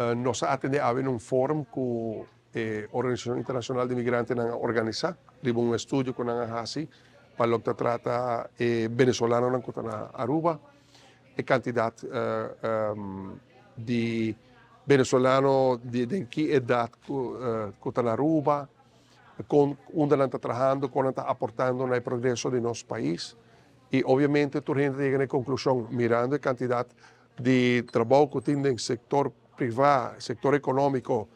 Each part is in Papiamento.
Nos a atende awe na un forum cu e Organisacion Internacional di Migrantenan a organisa riba un estudio cu nan a haci pa loke ta trata e Venezolanonan cu ta na Aruba. E cantidad di Venezolano di den ki edad cu ta na Aruba, con unda nan ta trahando, con nan ta aportando na e progreso di nos pais. Y obviamente tur hende ta yega na e conclusion mirando e cantidad di trabou ku tin den sektor privá, sektor ekonómiko,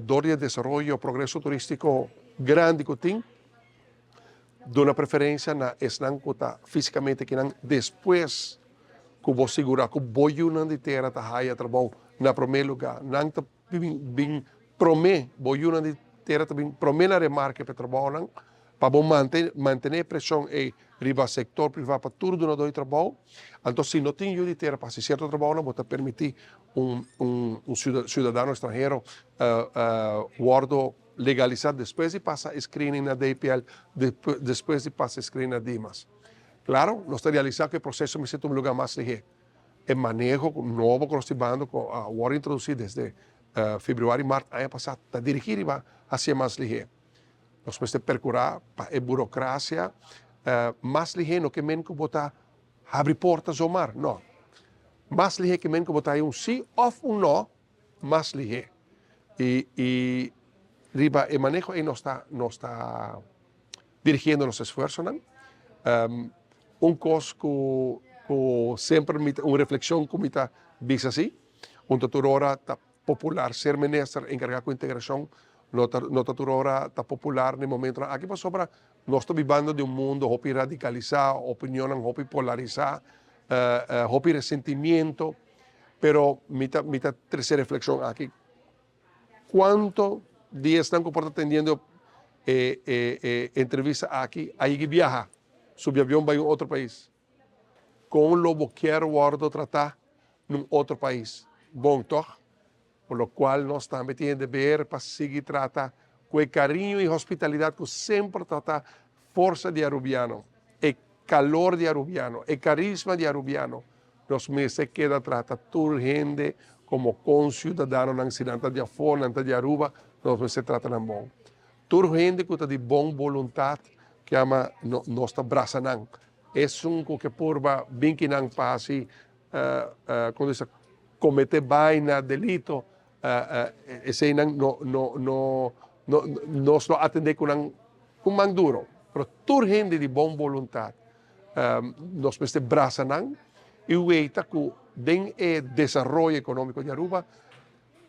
dor di e desaroyo, progreso turístiko grandi ku tin, duna preferensia na esnan ku ta físikamente kinan despues ku bo sigurá ku bo yunan di tera ta haya trabou na promé lugá. Nan ta bin promé, bo yunan di tera ta bin promé na remarke pa e trabounan, pa bo mantené e preshon ei riba sektor privá pa tur dunadó di trabou. Anto si no tin yu di tera pa hasi sierto trabounan bo ta permití un siudadano estranhero wòrdu legalisá despues di pasa e screening na DPL, despues di pasa e screening na DIMAS. Klaro, nos ta realisá ku e proseso mester tuma lugá mas lihé. E maneho nobo ku nos ta bando ku a wòrdu introdusí desde febrüari, mart aña pasá ta dirigí riba hasié mas lihé. Nos mester perkurá pa e burokrasia mas lihé, no ke men ku bo ta habri porta zomar, no. Mas lihé ke men ku bo ta haña un sí òf un no mas lihé. I i riba e maneho ei nos ta nos ta dirigiendo nos esfuersonan. Un kos ku ku semper mi ta un reflekshon ku mi ta bisa si, un ta tur ora ta popular ser minister encarga cu integracion no ta no ta tur ora ta popular na e momentonan aki pasobra nos ta bibando den un mundo hopi radicalisa, opinionnan hopi polarisa, hopi resentimiento, pero mi ta mi ta trece reflexion aki cuanto di esnan cu por ta atendiendo e e e entrevista aki a yigi biaha subi avion bay un otro pais? Kon lo bo kier wordo tratá nun otro pais? Bon, tòg? Por lo kual nos tambe tin e deber pa sigui trata ku e kariño i hospitalidat ku semper ta ta forsa di Arubiano, e kalor di Arubiano, e karisma di Arubiano. Nos mester keda trata tur hende komo konsiudadanonan, si nan ta di afó, nan ta di Aruba, nos mester trata nan bon. Tur hende ku ta di bon boluntat kiama nos ta brasa nan. Esun ku ke purba bin ki nan pa hasi kon ta bisa komete baina, delito, eseinan no no no no nos lo atende ku nan ku man duro. Pero tur hende di bon boluntat nos mester brasa nan i weita ku den e desaroyo ekonómiko di Aruba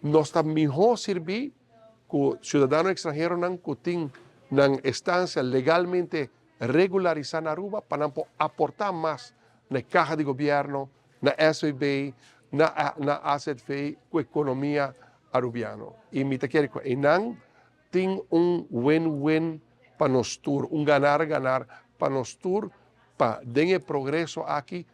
nos ta mihó sirbí ku siudadano ekstranheronan ku tin nan estansia legalmente regularisá na Aruba pa nan por aportá mas na e kaha di gobièrnu, na SVB, na na AZV ku ekonomia arubiano. I mi ta kere ku einan tin un win-win pa nos tur, un ganar-ganar pa nos tur pa den e progreso aki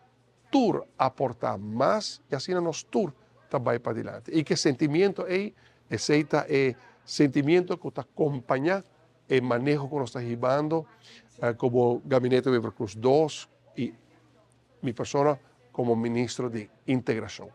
tur aportá mas i asina nos tur ta bai padilanti. I ku e sentimiento ei, esei ta e sentimiento ku ta kompañá e maneho ku nos ta hibando komo Gabinete Wever-Croes dos i mi persona komo Ministro di Integrashon.